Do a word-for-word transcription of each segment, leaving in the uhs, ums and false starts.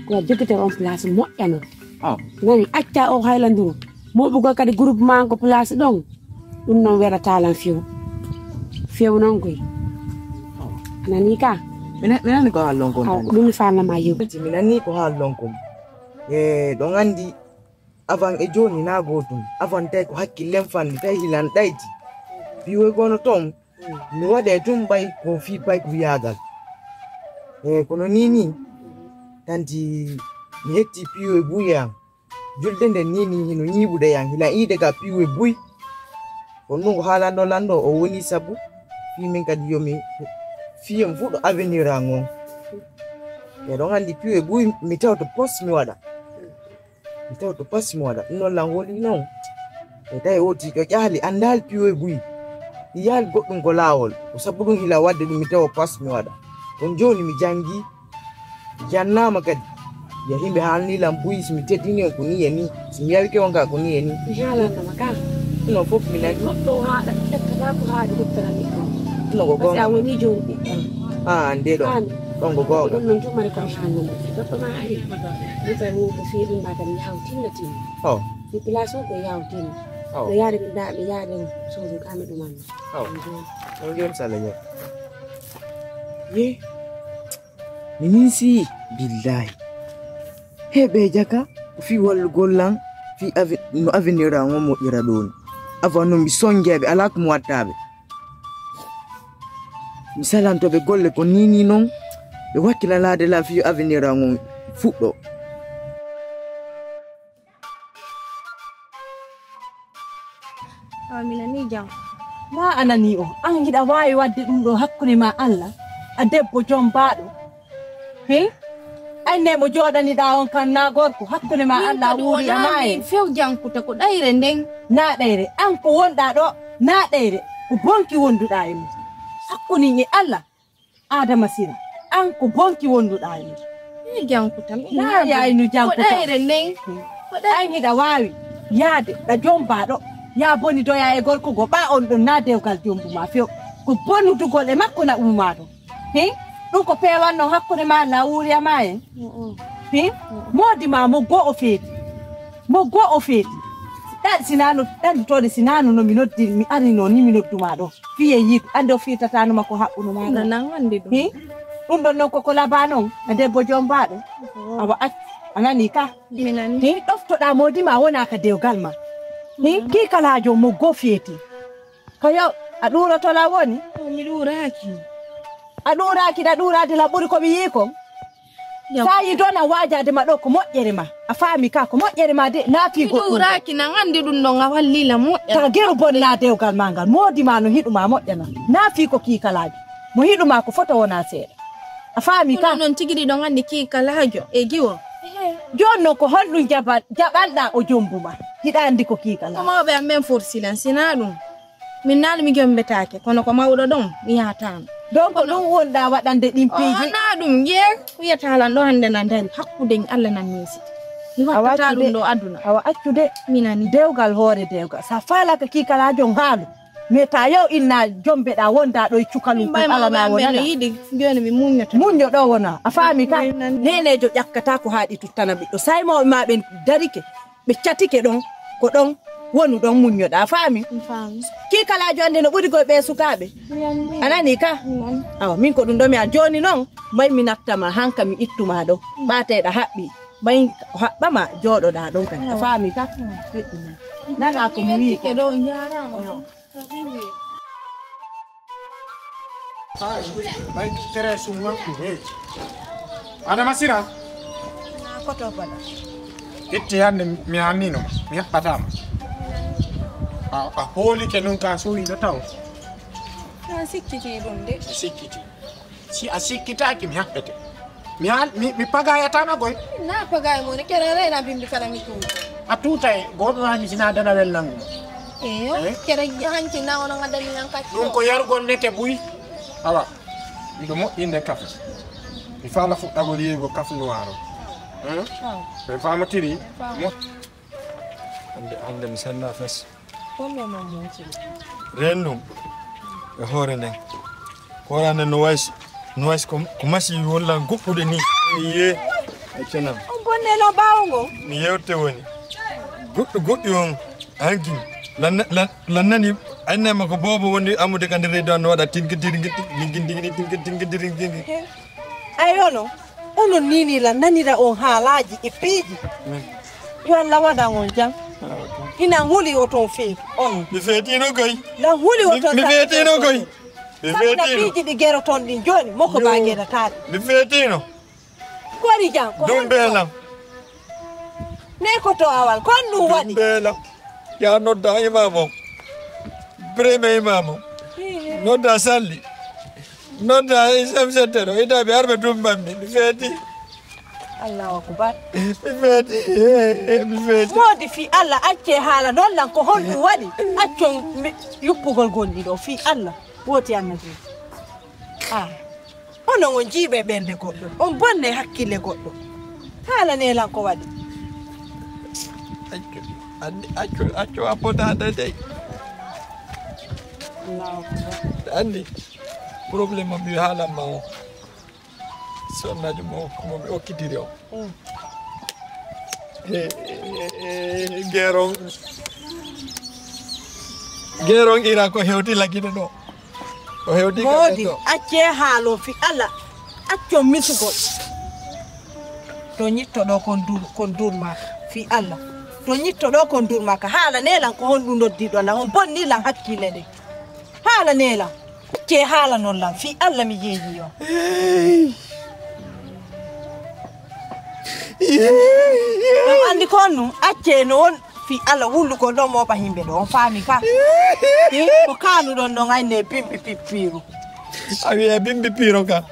Ko a jogitor on place moƴƴano. Oh. Nani, acca o haylanduru. Moɓugol kadi groupement ko place ɗon. Ɗum noon weɗataa lan few. Few noon koy. Oh. Nani ka? Mi na-, mi nani ko haallon kon. Aw, ɗum mi faalnama yew. Mi nani ko haallon kon. E, ɗon anndi, avant e jooni na gootum. Avant tawi ko hakkillen fanni, tawi hilan ɗayti. Piiwoy kono toon, mi waɗe tun ɓay ko fii pay ko yaagal. E, kono nii nii, tanti mi hetti piiwoy buy e an. Julde nden nii nii hino ñiiɓude yan, hilan iide ka piiwoy buy. Kono ɗum ko haalanɗo lanɗo, o woni sabu fii min kadi yo mi, fii yo mi fuɗɗo avenir an on. E ɗon anndi piiwoy buy, mi tawto poste mi waɗa. Mi tawto poste mi waɗa. Ɗum noon lan woni noon. E tawi o tiiɗo ƴaali, anndaali piiwoy buy. Yaali goɗɗum ko laawol. Ko sabu ɗum hila waɗde ɗum mi tawa poste mi waɗa. Kono jooni mi janngi, jannaama kadi. Ya himɓe haalni lan buy, si mi teddini on ko nii e nii. Si mi yawike on ka ko nii e nii. Mi haalanno ma ka. Ɗum noon fof mi nani. Goɗɗo o haaɗa, ƴettata ko haaɗi ƴettana mi ko. Ɗum noon ko goonga. Parce que a woni joom ɓiɓɓe. Ah, nde ɗo. Faami. Ɗon ko goonga. Ɗum noon jumare ko mi haalno ma. Goɗɗo ma ari. Mi tawi wo ko fii ɗum ma kadi yaw tinna tinna. Oh. Mi place o ko yaw tinna. Oh. No yaade mi ndaa, mi yaade o. Sodu ka mi ɗum anno. Oh. Ɗum joom. Ɗum joom sala ñe. Ye. Mi ninsi, billaahi. He ɓe jaka, ko fii wallugol lan, fii ave-, no avenir an on moƴƴira ɗoo ni. Avant no mi sonjeeɓe, alaa ko mi wattaɓe. Mi salanto ɓe golle ko nii nii non, ɓe wakkilanaade lan fii yo avenir an on fuɗɗo. Awa mi nanii jam. Naa a nanii o? An hiɗa waawi waɗde ɗum ɗo hakkunde ma Alla, a debbo jombaaɗo. Hin? Ay ne mo jooɗaniɗaa on kan naa gorko, hakkunde ma Alla a wuuri a maayi. Few jankuta ko ɗayre nden. Naa ɗayre, an ko wonɗaa ɗo, naa ɗayre, ko bonki wonduɗaa e mum. Hakkunde e Alla. Adama Sira, an ko bonki wonduɗaa e mum. Mi jankuta, mi naa yaay no jankuta. Ko ɗayre nden. Ko ɗayre. An hiɗa waawi yaade ɗa jombaa ɗo, yaa boni doya e gorko go ɓaa on ɗon naa dewgal jombu ma few. Ko bonudugol e makko na ummaa ɗon. Hin? Ɗum ko peewan non hakkunde ma na wuuri a ma en. Hin? Moodi ma mo go o feeti. Mo go o feeti. Ɗan sinaa no, ɗan toode sinaa no, no mi noddi, mi ari no ni mi noddu ma ɗo. Fiye yiɗu, annde o fiirtataano ma ko haɓɓuno ma. Nana, nganndi ɗum. Hi? Ɗum ɗon noon ko ko labaa noon, a debbo jommbaaɗo. Oho. Awa accu, a nanii ka? Mi nanii. Hi? Ɗoftoɗaa moodi ma wonaa ka dewgal ma. Hi? Kii kalaajo mo go feeti. Ko yo, a ɗuuroto la woni? Oh, mi ɗuuraaki. A ɗuuraaki, ɗa ɗuuraade la ɓuri ko mi yii kon? Sa yi dona waajaade ma ɗo ko moƴƴere ma. A faami ka ko moƴƴere ma de, naa fii goɗɗum. Mi ɗuuraaki nan anndi ɗum ɗon a wallii la moƴƴere. Ka geru bonnaa dewgal ma ngal, moodi ma no hiɗu ma moƴƴana. Naa fii ko kiikalaajo. Mo hiɗu ma ko foto wonaa seeɗa. A faami ka? Kono noon tigi ɗi ɗon anndi kiikalaajo e giwo. Jooni noon ko honɗum jaba-, jaɓanɗaa o jombu ma? Hiɗa anndi ko kiikalaajo. Ko mawɓe am ɓen forsi lan, sinaa ɗum. Min naali mi jombetaake, kono ko mawɗo ɗon mi yahataano. Donc ko ɗum wonɗaa waɗande ɗin piiji? Naa ɗum, jee, wiyataa lan ɗo hannde na dari hakkude Alla nan neesi. Mi wattataa ɗum ɗo aduna. Awa accude. Mi nani. Dewgal hoore dewgal. Sa faalaaka kiikalaajo ngaalu. Mais ta yaw inna jombeɗaa wondaa ɗo e cukalum kon alanaa wonana. Yiɗi, jooni mi muññata. Muñño ɗo wona. A faami ka? Neneejo ƴakkataa ko haaɗi tuttana ɓiɗɗo. Say mawɓe ma ɓen darike. Ɓe catike ɗon, ko ɗon wonu ɗon muññoɗaa, faami? Mi faami. Kii kalaajo annde no ɓuri goy ɓee sukaaɓe? Mi anndi. A nanii ka? Mi nanii. Awa, min ko ɗum ɗo mi a jooni noon, mbay mi nattama hanka mi ittuma ɗo. Ɓaateeɗa haɓɓi, mbay o haɓɓama jooɗoɗaa ɗon kadi. A faami ka? Awa. Nanaa ko mi wii. Ɗo njaaraama. Ay, ay, tere suma. Adama Sira. Naa koto bala. Itti hannde mi hannino ma, mi haɓɓataa ma. A, a hoolike nun ka suuyiɗo taw. Naa sikkiti ɗum de. A sikkiti. Si a sikkitaaki, mi haɓɓete. Mi haal-, mi, mi pagayatama goy. Naa pagay mo ne, kere rena bimbi kala mi tuuta. A tuuta e, goɗɗo hani sina dana wel nangu. Eyo, eh? Kere hanki na ono ngadani nan kacci. Ɗum ko yarugol nete buy. Awa, miɗo moƴƴinde kafe. Mi faala fuɗɗagol yeygo kafe no waaro. Hmm? Awa. Ɓe faamotiri? Faama. Mo-, hannde, hannde mi senna fes. Reen ɗum e hoore nden. Ko waɗa nden no wayi si, no wayi si ko, ko masi wonlan goɗɗude ni. Iye. Accanam. On bonne no ɓaawo ngo. Mi yewte woni. Goɗɗo goɗɗi on hankin. Lan lan lan nani annama ko boobo woni amude kan reedo no waɗa tinki tinki tinki tinki tinki tinki tinki tinki. Ayono. Onon nini lan nanira on haalaaji e piiji. Yo Allah waɗan on jam. Ina huli o ton feewi on. Mi feetino koy. Lan huli o ton. Mi feetino koy. Mi feetino. Piiji ɗi gero ton ɗin jooni moko ba gerataɗi. Mi feetino. Kori jam ko ɗum beelam. Ne ko to awal kon ɗum waɗi. Beelam. Ya nodda imam o. Premier imam o. Nodda salli. Nodda isam settero ida ɓe arɓe dumbammi mi feeti. Allahu akbar. Mi feeti. Mi feeti. Moodi fi Allah acce haala noon lan ko honɗum waɗi accon yuppugol gonɗi ɗo fi Allah. Wooti annabi. Ah. Onon on jiiɓe ɓernde goɗɗo on bonne hakkille goɗɗo. Haala nelan ko waɗi. Accu accu accu a potaade dey. Anndi problème am yo haalan ma o. Sonnajo mo mo mi okkitiri o. Geron geron ira ko hewti lagide ɗo. O hewti moodi acce haalo fi ala. Accon misugol. To ñittoɗo kon dur kon durmaka fi allah. To ñittoɗo kon durmaka haala nelan ko honɗum noddiɗo lan on bonni lan hakkille ɗe. Haala nelan. Acce haala non lan fi allah mi yeeyi on. On anndi ko on ɗum acce no won fi allah wullugol ɗo moɓa yimɓe ɗo on faami ka. Ko kanuɗon ɗon ayne bimbi pippiru. A wiya bimbi piro ka.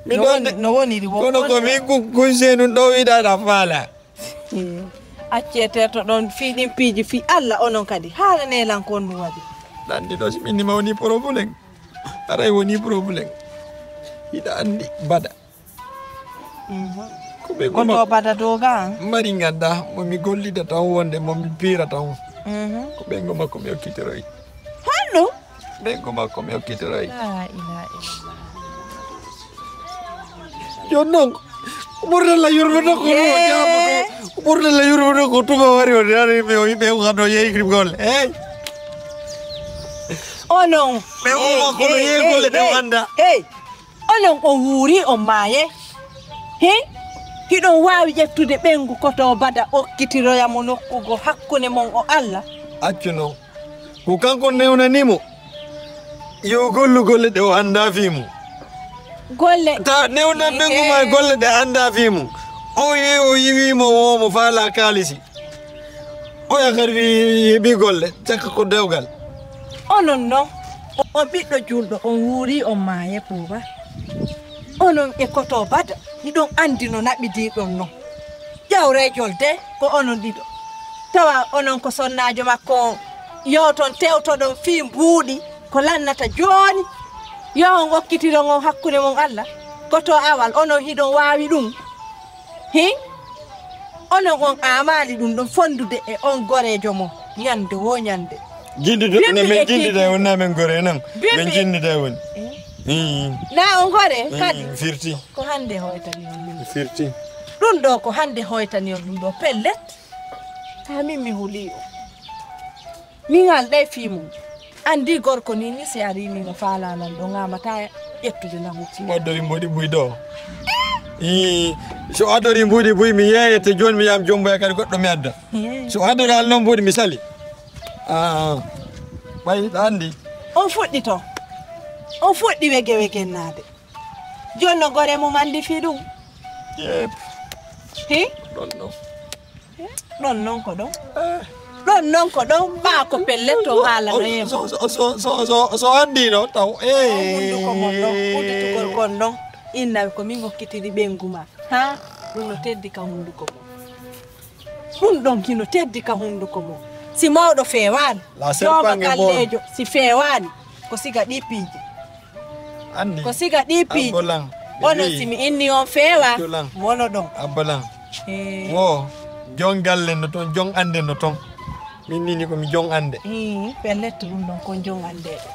Mi ɗon no woniri wo kono ko min kunsenu ɗo wiɗaɗa faala. Acce terto ɗon fii ɗin piiji fii allah onon kadi haala nelan ko on ɗum waɗi. Ɗanndi ɗo si min nima woni problème. Aray woni problème. Hiɗa anndi bada. Ko ɓe koto bada doga mari ganda momi gollida tan wonde momi piira tan. Ko ɓengo makko mi okkitoroyi. Honno? Ɓengo makko mi okkitoroyi. Jon non ɓurdalla yurmoto ko jamoto ɓurdalla yurmoto ko tuma wari o dani mi o yimɓe gando yeygri golle. Eyyi. Onon ɓe umma kono yeegolle ɗe o annda. Onon on wuuri on maaye. Hi hiɗon waawi ƴettude ɓeyngu koto bada okkitiroya mo nokkugo hakkunde mon o allah. Accu non ko kanko newnanimo yo gollu golle ɗe o annda fii mum. Golle ta newnan ɓeyngu ma golle ɗe annda fii mum. O yehi o yiwimo womo faala kaalisi. Oya kadi wi heɓi golle cakka ko dewgal. Onon non on ɓiɗɗo julɗo on wuuri on maaye buuba. Onon e koto bada hiɗon anndi no naɓidiɗon non. Ƴawrejol de ko onon ɗiɗo tawa onon ko sonnaajo makko on. Yo ton tewtoɗon fii mbuuɗi ko lannata jooni. Yo on okkitiron on hakkunde mon allah. Koto awal onon hiɗon waawi ɗum. Hi onon on aamaali ɗum ɗon fonndude e on goreejo mon ñande wo ñande. Jindida ene min jindida e wonna min gore nan min jindida e woni. Na on gore kadi firti ko hannde hoytani on ɗum firti. Ɗum ɗo ko hannde hoytani on ɗum ɗo pellet. Taa min mi hulii o. Min alɗay fii mum. Anndi gorko nii nii si arii nii no faalaa lan ɗo ŋaamataa ƴettude lan hokki. Waddori mboɗi buy ɗo. Ii so addori mbuɗi buy mi yeeyete jooni mi yam jomboya kadi goɗɗo mi adda. So addori hal noon mbuɗi mi sali. Aa ɓay ɗa anndi. On fuɗɗi to on fuɗɗi wege wegennaade. Jooni no gore mum anndi fii ɗum. Hi ɗon ɗon. Ɗon non ko ɗon ɗon non ko ɗon ɓaa ko pellet to haalanoyem. So anndino taw hunduko mon ɗon udditugol kon ɗon. Innaɓe ko min hokkitiri ɓeyngu ma. Ha ɗum no teddi ka hunduko mon. Ɗum ɗon hino teddi ka hunduko mon. Si mawɗo feewaani jooma galleejo si feewaani ko siga ɗi piiji. Ko siga ɗi piiji onon si mi inni on feewa mono ɗon. Abbalan wo jon galle no ton jon annde no ton. Min nini ko mi jon annde. Pellet ɗum ɗon kon jon anndeɓe.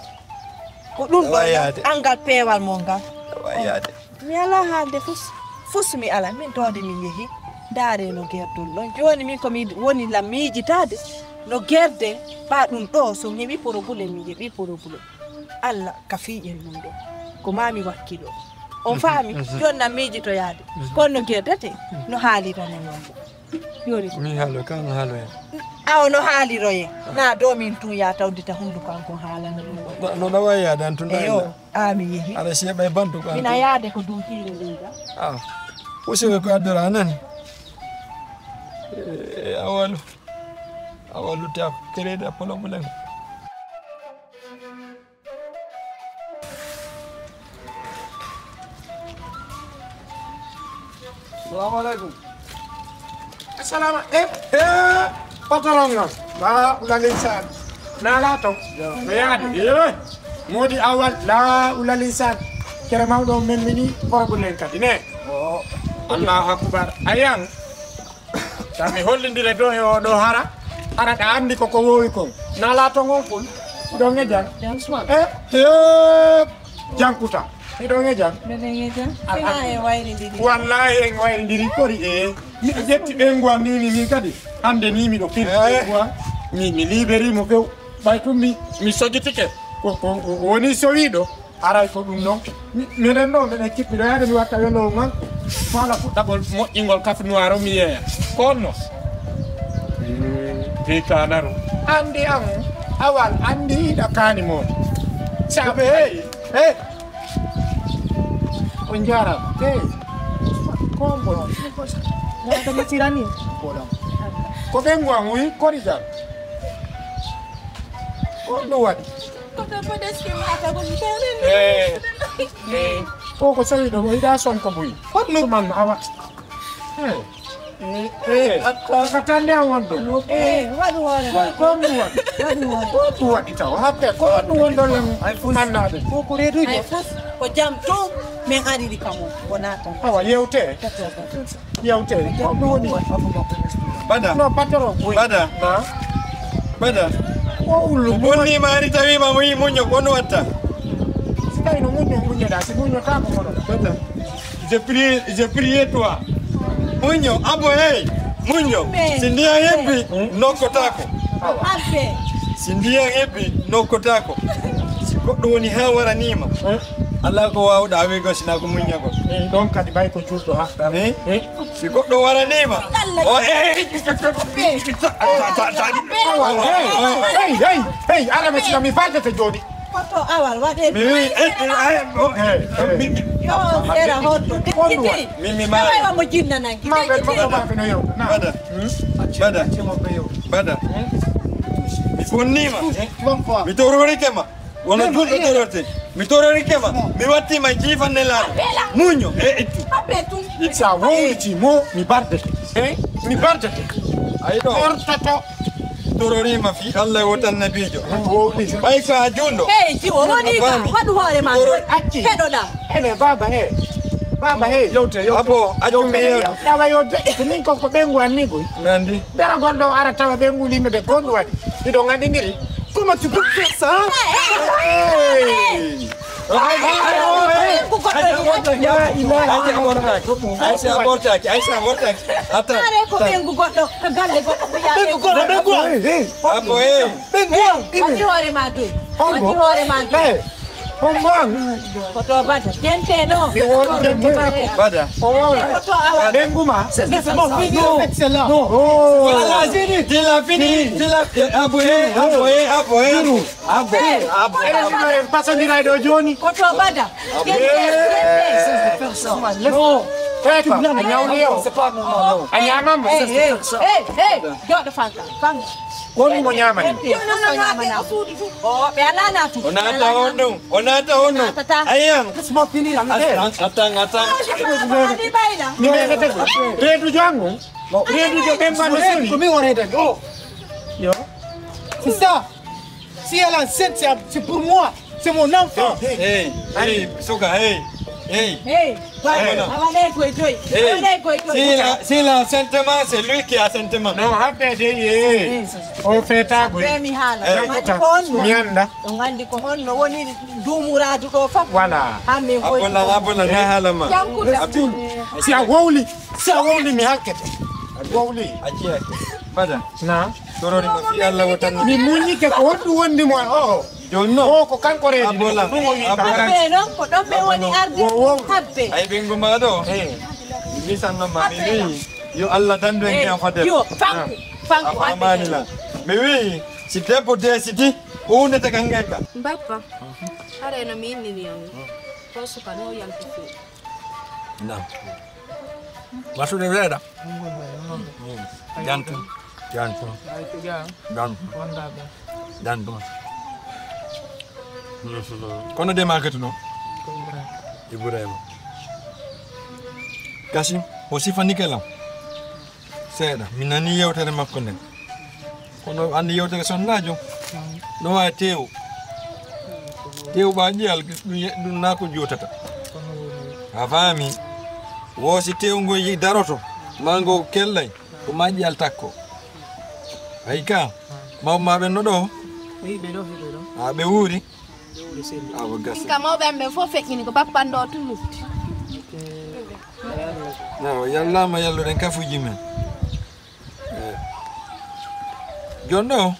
Ko ɗum ɗon angal peewal mon ngal. Mi alaa haalde fus. Fus mi ala, min toode min yehi. Ndaare no gerdol ɗon. Jooni min ko mi woni lan miijitaade. No gerden, ɓaa ɗum ɗo, so mi heɓi problème, mi heɓi problème. Allah ka fiiƴen ɗum ɗo. Ko maa mi wakkilo. On faami? Jooni nan miijitoyaade. Kono no gerdete, no haalirano non. Yori. Mi haalo, kan haaloya. Awo no haaliroye. Na do min tun ya tawdita hunduko an kon haalana ɗum. No, no ɗawa yaade an tun ɗa Eyo, illa. A mi yehi. Ala si heɓay bantu ko an Mina tun. Yaade ko duutiire ɗum ga. Ah. Usiwe ko addora anan. Eh, awalu. Awalu ta kerede apolo bulan. Salamu alaikum. Assalamu eh eh patron nga. Ba ulalin san. Na la to. Ya. Ya. Modi awal la ulalin san. Kere mawdo men mini ko bulen kadi ne. Oh. Allahu akbar. Ayan. Sa mi hollindire to e oɗo hara, hara ɗa anndi koko wowi kon. Na laato ngon ful. Miɗo ngejal. E he jankuta. Miɗo ngejal. Mbeɗa ngejal. Ina e wayrindiri. Wallahi en wayrindiri kori e. Miɗo ƴetti ɓengu am nini min kadi. Hannde ni miɗo firti ɓengu am. Mi mi liberi mo few. Ɓay tum mi mi sojitike. Ko ko woni sowiɗo. Aray ko ɗum noon. Miɗen ɗo mbeɗen kiɓɓiɗo yaade mi watta yolowol ngal. Faala fuɗɗagol moƴƴingol kaf noir o mi yeeya. Ko honno? Fii kaanaru. Anndi am awal anndi hiɗa kaani moon. Saabe hey hey. On njaaraama. Hey. Ko on mboɗon. Wata mi sirani. Mboɗon. Ko ɓen ngwa muy korigal. Ko ɗum waɗi. Koto fodes ke mata ko jitare. Eh. Eh. Ko ko sawi ɗo o yiɗa son ko buy. Hot normal no awa. Eh. Eh. Ka tande an won ɗo. Eh, waɗu hoore. Ko ɗum waɗi. Waɗu hoore. Ko ɗum waɗi taw. Hakke ko ɗum won ɗo lam. Ay fus. Annade. Ko ko reeduji. Ay fus. Ko jam to men ariri kamo. Wona tan. Awa yewte. Yewte ko ɗum woni. Bada. No patoro. Bada. Na. Bada. O ullu bonni mari tawi ma muyi munyo ko no watta. Si tawi no munyo munyo da si munyo ta ko kono. Bada. Je prie je prie toi. Munyo abo hey. Munyo. Si ndiya yebbi nokko tako. Si ndiya yebbi nokko tako. Si goɗɗo woni ha waranima. Allah ko wawɗa wego sina ko munyo ko. Ɗon kadi bay ko juuɗo ha. Si goɗɗo waraniima o hey hey hey arama sika mi fajata jooni. Koto awal waɗe mi wi yo seera hoto mi mi ma mo jinnananki bada bada bada mi bonnima mi tororike ma. Wono julɗo tororte. Mi tororike ma. Mi wattima jiifanne laaɗo. Muño e ittu. Sa wowliti mo mi bardete. Eh? Mi bardete. Ayi ɗo. Ortato. Tororima fi Allah e wota annabijo. Ɓay ko a junɗo. Hey jiwo woni ka waɗu hoore ma. Acci. Heɗoɗa. Ene baba he. Baba he. Yewte yewte. Abo accu mi yew. Tawa yo de ko min ko ko ɓengu anni goy. Nandi. Dara gonɗo ara tawa ɓengu limɓe ɓe gonɗo waɗi. Hiɗo ngandindiri. Comment tu peux faire ça? Hey! Ay, ay, ay, ay, ay. Ay, ay, ay, ay. Ay, ay, ay, ay. Ay, ay, ay, ay. Ay, ay, ay, ay. Attends, attends. Ɓengu goɗɗo, ɓengu goɗɗo, ko galle goɗɗo, ko yaade ɓengu goɗɗo, ɓengu goɗɗo. Hey, hey. Apo, hey. Ɓengu. Hey, waɗi hoore ma doy. Waɗi hoore ma doy. Hey. Hombo an? Ko to Bada. Jente no. Mi won jente. Bada. O won. Ko to awa. Ɓengu ma. C'est bon, fini. Non. Excellent. Oh. Voilà, fini. De la fini. De la, eh, aboyé, aboyé, aboyé. Abo, abo, abo. Pasondiray ɗo jooni. Ko to Bada. Jente, jente. Non. Pepa, a ñawni yo. C'est pas normal, non. A ñamama. Hey, hey, hey, hey. Joɗo fanka, fanka. Ko ɗum o ñaamani? O naata on ɗum, o naata on ɗum. Ayan. Attends, attends. Reedu janngo. Reedu jo ɓen ma no soni. Ko mi o reedani o. Yo. C'est ça. Si elle est enceinte, c'est pour moi. C'est mon enfant. Hey, hey, suka, hey, hey. Hey, voilà. Awa ley koye joyi. Awa ley koye joyi. Si la, si la sentiment, c'est lui qui a sentiment. Non, haɓɓe de, eh. O feetago. Be mi haala. Hey. Waɗi ko honno? Mi annda. On anndi ko honno woni duumuraadu ɗo fof. Voilà. Haa min hoyto. Abona, abona, ne haala ma. Jankuɗa. Si a wowli, si a wowli mi halkete. Wowli. Acci, acci. Bada. Na. Torori ma fi Allah wotani. Mi muññike ko honɗum wondi mo o. Joni no. O ko kanko reedi. Abola. Ɗum o wi. Abola. Habbe noon ko ɗon ɓe woni arde. Wo, wo. Habbe. Ay ɓe ngoma ɗo. Eh. Mi sanno ma mi wi. Yo Allah dandu en kiyan fadel. Yo, fanku. Fanku. A famani la. Mi wi si debbo desidi hunde te kan ngayka. Bappa. Hare no mi inni ni on. Ko suka no yalti fi. Naam. Wasude weeɗa. Jantum. Jantum. Jantum. Jantum. Kono de makatuno. Ibrahima. Kasi o sifanike lam. Seeɗa mi nani yewtere makko nden. Kono anndi yewtere sonnaajo no waawi teew teew ɓa ƴiyal ɗum ye- ɗum naa ko jootata. A faami? Wo si teew ngo yi- daroto ma ngo kellay ko ma ƴiyal takko. Ayi ka mawɓe ma ɓen no ɗo? Ɓe ɗo, ɓe ɗo. A ɓe wuuri. Awa gasa. Ka mawɓe am ɓen fof feƴƴini ko bappan ɗo tun lufti. Awa yallama yalluɗen kafuji men. Eh, joni ɗo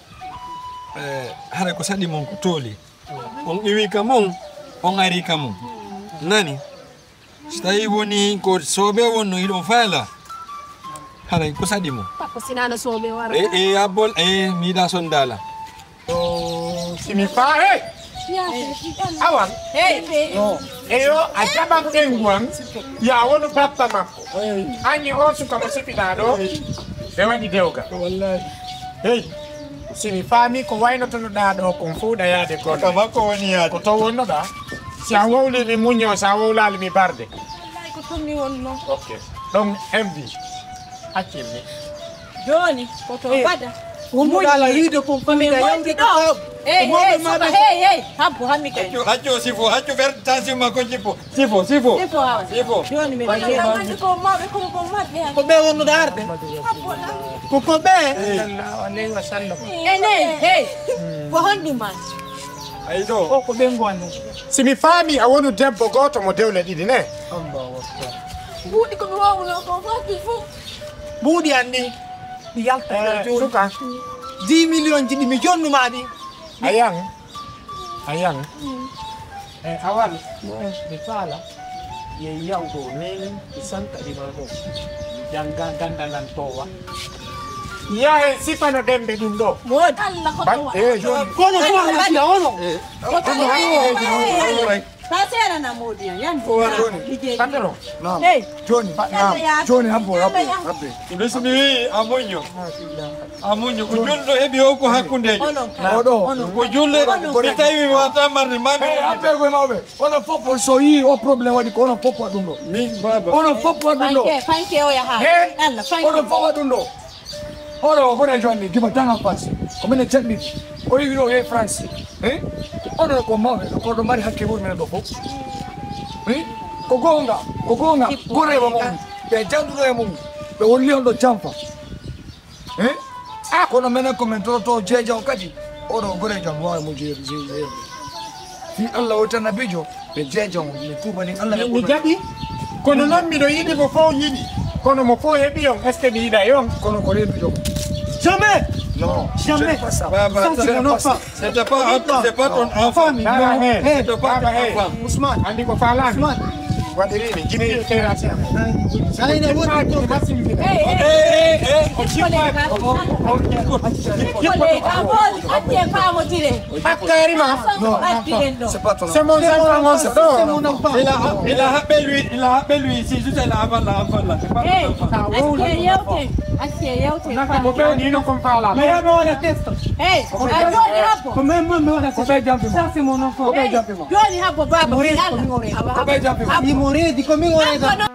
eh, hara ko saɗi mon ko tooli. On iwi ka mon on ari ka mon. Nani? So tawi woni ko soobe wonno hiɗon faala. Haray ko saɗi mo. Ko sinano soobe wara. E e abbol e miɗa sondala. Simi fa hey. Awan. Hey. Eyo a jaɓan ɓengu an. Ya wonu bappa makko. Anni on suka mo sipiɗa ɗo. Ɓe waɗi dewga. Hey. Si mi faami ko waynotonoɗaa ɗoo kon fow ɗayaade golle. Ko makko woni yaade. Ko to wonnoɗaa? Si a wowlii mi muññoo, si a wowlaali mi barde. Wallaahi ko toon mi wonnoo. Ok. Ɗon M V. Hakkille. Jooni ko to Bada. Wummuɗo ala wiide kon fow ɗayaade ko taw. Hey, hey, hey, habbo hammi kay. Accu, accu sifo, accu ɓerɗe tension makko jippo. Sifo, sifo. Sifo awa. Sifo. Joni mi wala andi ko mawɓe ko ko mabbe. Ko be wonno darde. Ko ko be. Sallallahu alaihi wasallam. Ene hey. Ko hondu ma? Ay do. O ko be ngwan. Si mi faami a wonu debbo gooto mo dewle ɗiɗi ne. Allahu akbar. Buuɗi ko mi wawno ko fati fu. Buuɗi andi. Mi yalta joni. Suka. Dix million ji ɗi mi jonnuma ɗi. Ayan. Ayan. E awal mi faala ye yawto neni e sanka ɗima ɗo janga ganda ngan towa. Yahe sifano dembe ɗum ɗo. Moodi. Allah ko towa. Kono ko Allah fiya ono. Ko towa. Ta serana moodi yan. Ko wara ɗo ni. Tantano. Joni joni habbo habbo habbe. Bismi amonyo. Amunyu ko julɗo heɓi o ko hakkundeejo. Oɗo ko julɗo ɓe tawi wata marde mami. Appe ko mawɓe. Onon fof so yii o problème waɗi ko onon fof waɗ ɗum ɗo. Min baba. Onon fof waɗ ɗum ɗo. Fanke fanke o yaha. He. Allah fanke. Onon fof waɗ ɗum ɗo. Oɗo o gona jonni gima tan en face ko minen jaɓɓiti o yewi ɗo yehi France. He. Oɗo ko mawɓe ko ɗo mari hakke ɓuri minen ɗo fof. He. Ko goonga ko goonga gorewa mum ɓe janduɗo e mum ɓe wolli on ɗo jamfa. Eh? Ah, kono menen ko min toroto jeeja on kadi oɗo goreejo am wawi mo jeeru jeeru. Fi Allah o tan nabijo ɓe jeeja on mi tuubani Allah mi jaɓi. Kono noon miɗo yiɗi mo fof yiɗi kono mo fof heɓi on est ce que mi yiɗa e on? Kono ko rendujo mo. Jamais. Non. Jamais. Baba, c'est pas ton enfant. C'est pas ton enfant. Ousmane. Andi ko falami. Waɗirini jini terasi. Ayna woni ko masini. Hakkari ma. C'est mon enfant. Il a appelé lui, il a appelé lui, c'est juste la avant la enfant là. C'est pas ton enfant. Acce yewte. Acce yewte. Ko ɓe ni no kon fala. Mais ya me wala test. Hey, a joni habbo. Ko men men me wala test. Ko ɓe jampi. Ça c'est mon enfant. Ko ɓe jampi. Joni habbo baba. Ko ɓe jampi. Imo redi ko min wala.